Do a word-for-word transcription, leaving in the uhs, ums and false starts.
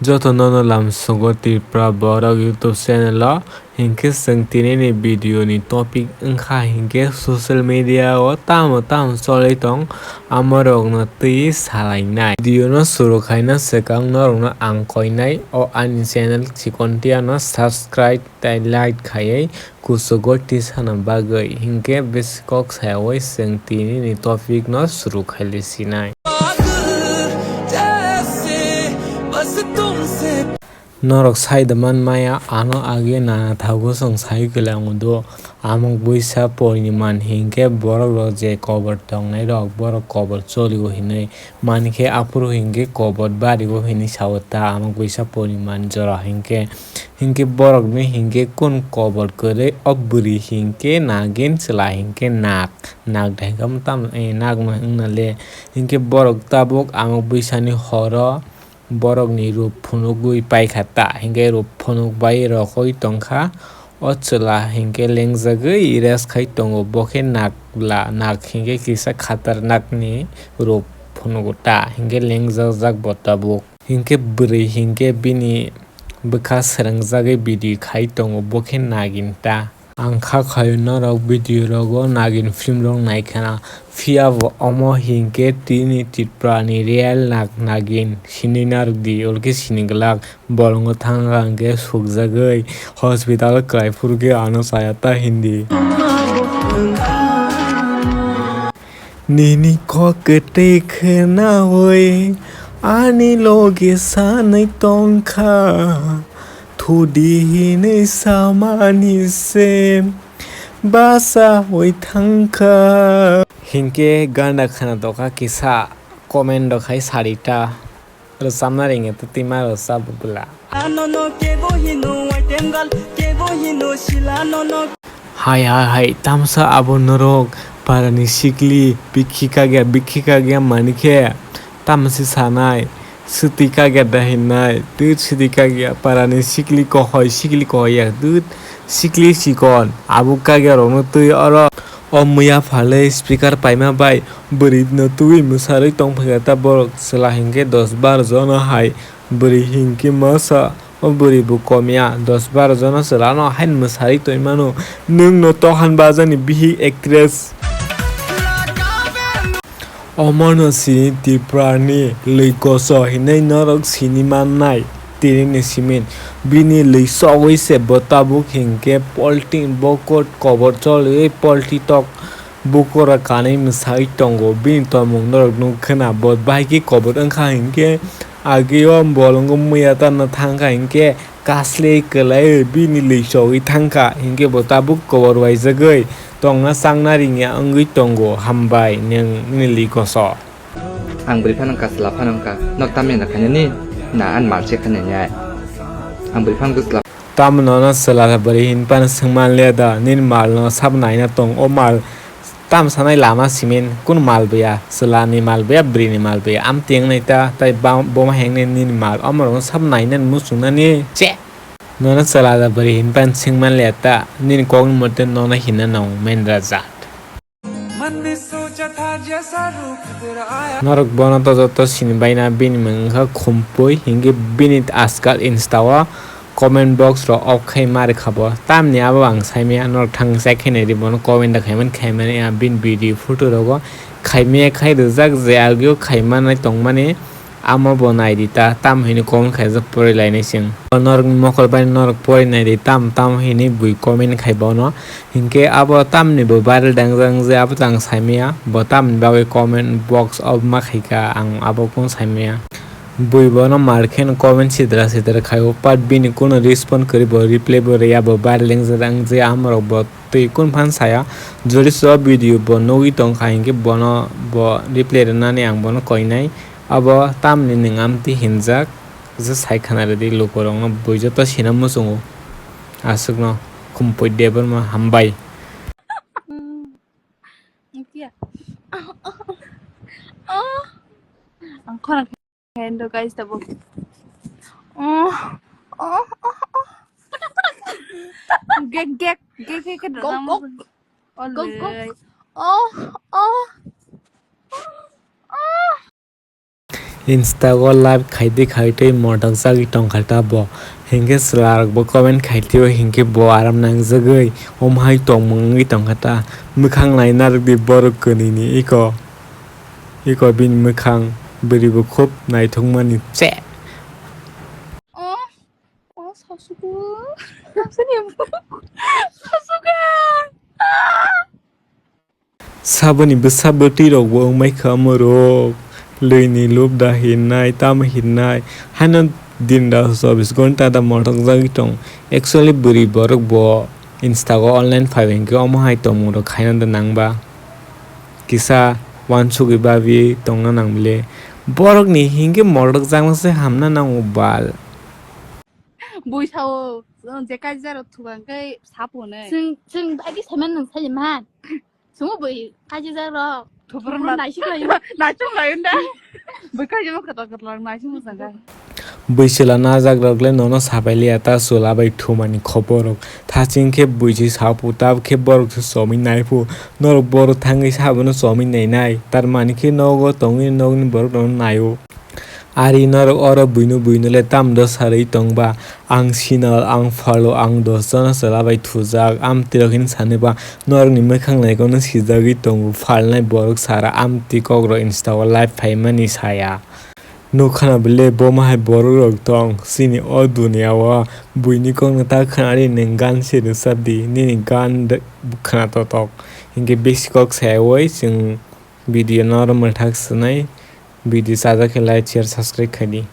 Joto nono lamsogo Tripura Borok YouTube channel o, hinkhe chwng tini ni video ni topic wngkha hinkhe social media o tamo tamo cholwi tong amorokno twi salainai. Video no suru khaina swkang norokno ang koinai o ani channel Chikontia no subscribe tei like khaiwi kuchugo tisana bagwi, hinkhe bisi kok sayawi chwng tini ni topic no suru khaili sinai. Norok sai da man maya, ano age nana thago chwng sai kwlango do. Amok buisa poriman hinkhe borok rok je kobor tongnai rok, borok kobor choligo hinwi mankhe, aphuru hinkhe kobor barigo hinwi sao ta. Amok buisa poriman jora hinkhe, hinkhe borokni hinkhe kun kobor kwrwi o bwrwi hinkhe nagin chwla hinkhe nak, nak da hinkhe tamo, eh, nakno wngna le. Hinkhe borok tabuk amok buisani horo borokni ruk phunugwi paikha ta, hinkhe ruk phunuk bai rokoi tongkha. O chwla hinkhe lengjagwi rest khai tongo, bo khe nak bwla, nak hinkhe kisa khatarnakni ruk phunugo ta, hinkhe lengjak jak bo tabuk. Hinkhe bwrwi hinkhe bini bwkha swrwngjagwi bidi khai tongo, bo khe nagin ta. Ang kha khayo norok video rogo nagin film rok naikhana, phiya bo omo hinkhe tini Tripura ni real nak nagin sinwi narwk di, olkhe sini glak. Bolongo thangkha hinkhe sukjagwi hospital kwlai phuru khe ano chaya ta hindi. Nini kok kwtwi khwnawi ani loge sanwi tongkha, thudi hinwi samani se bachaui thangkha. Hinkhe gana khwna tongkha kisa comment rok hai sadi ta. Rwchapna ringya tei twima rwchap bwla. Hai, hai, hai, tamsa abo norok parani sikli bikhi kagya, bikhi kagya manikhe tamsi sanai, swtwi kagya da hinnai, twi swtwi kagya parani sikli kohoi, sikli kohoi ya, twi sikli sikon, abo kagya rokno twi oro. O muya phalwi speaker paima bai bwrwi no twiwi mwsarwi tongphaikha ta borok, chwla hinkhe dos bar jono hai bwrwi hinkhe masa o bwrwi bo komya dos bar jono chwla no haino mwsarwi tongmano, nwng no tohan bajani bihik actress. Omono sini Tripura ni lwi koso hinwi norok sini mannai. Tini ni simin bini lwi sogwi se bo tabuk hinkhe polti bokor kobor choliwi polti tok bokora kanwi mwsai tongo. Bini tongmung norok nukkhwna bo bahai khe kobor wngkha hinkhe ageo bolongo muya tana thangkha hinkhe kasle kwlai bini lwi sogwi thangkha hinkhe bo tabuk kobor waijagwi tongna changna ringya wngwi tongo. Hambai nwng nini lwi koso. Ang bwrwi phano wngkha, chwla phano wngkha, nok tamya da khainani? Na, ani mal se khainani ai. Ang bwrwi phano wngkha, chwla. Tamo nono chwla bwrwi hinphano swngmanliya da, nini malno sabo naina tong, o mal tam sanai lama simin, kunu mal bwya, chwlani mal bwya, bwrwini mal bwya, amtwi wngnai ta, tai ba-, boma hengnai nini mal, omorokno sabo nainani muchungnani che. Nono chwla da bwrwi hinphano swngmanliya ta, nini kokni mote nono hinna nango, Mendra jat. Norok bono to joto sini baina, bini mung wngkha Khumpui, hinkhe bini ajkal Insta o comment box rok off khai ma rwkha bo. Tamni abo ang saimaya, norok thang check khainai di bono comment da khaimani, khaimani a bini video photo rogo khaimaya khai rijak je ageo khaimanai tongmani. Amo bo nai di ta, tamo hino comment khaijak pori lainai chwng. Norokni mokol bai norok pori nai di, tam, tamo hini bui comment khai bono. Hinkhe abo tamni bo viral dangjak je abo tang saimaya, bo tamni bagwi comment box off ma khaika, ang abo kung saimaya. Bui bono mar kheno comment sidra sidra khaio, but bini kunu respond kwrwi bo reply bo rwya, bo viral dangjak je amorok bo twi kun phan saya. Jodi se o video bo nugwi tongkha hinkhe bono bo reply rwnani ang bono koinai. Abo tamni nwng amtwi hinjak, je sai khna rwdi lukurokno, bui joto sina muchungo. Aswkno Khumpui Debbarma hambai. Ang khorang khe ndo guys tabo. Oh, oh, oh, oh. Gek, gek, gek, gek, gek, gok, gok. Gok, gok. Oh, oh. Insta o live khaitwi khaitwi motok jagwi tongkha ta bo. Hinkhe chwlarokbo comment khaitwio, hinkhe bo aram nangjagwi omhai tongmung wngwi tongkha ta. Mwkhang naina rwdi borok kwnwini iko. Iko bini mwkhang bwrwibo khub naithokmani che. Oh, oh, sasuku. Sasuku. Saboni bwsa bwtwi rokbo wngmai kha mwrwk, lwini lub da hinnai, tamo hinnai, haino din da chobbish ghonta da motok jagwi tong. Actually bwrwi borok bo Insta o online phai hinkhe omo hai tongmung rok khaina da nangba. Kisa wansugwi babi tongna nang bile. Borok ni hinkhe motok jakna se hamna nango bal. Bui sao, je kaijak rok thuka hwnkhe sapo ne. Chwng, chwng bai khe saiman nang sai man. Chwngbo bui kaijak rok. Thupur thupur na- naisik laio. Naisik laio da. Bui kaijak rok kwtal kwtal naisik mujang kha. Bui chwla najak rok le nono sapai liya ta chwla bai thumani khobor rok. Thaching khe bui se sapo tab khe borok se chomwi naipo. Norok borok thangwi sabono chomwi nainai. Tar mani khe nogo tongwi nokni borok rokno naio. Ari norok oro buino buino le tamdo sarwi tongba? Ang sinal, ang phalo, ang dos jona chwla bai thujak, amtwi rok hini sanwi ba norokni mwkhang naikokno sijagwi tongo, phalnai borok sara amtwi kokrok Insta o live phaimani saya. Nuk khana bile bo ma hai borok rok tong chini o duniya o, buini kokno ta khwnadi nwng gan se rwchapdi, nini gan de-, khwna totok, hinkhe besi kok sayawoi chwng video no oro mwthak swnai, video chajak khe like, share, subscribe khaidi.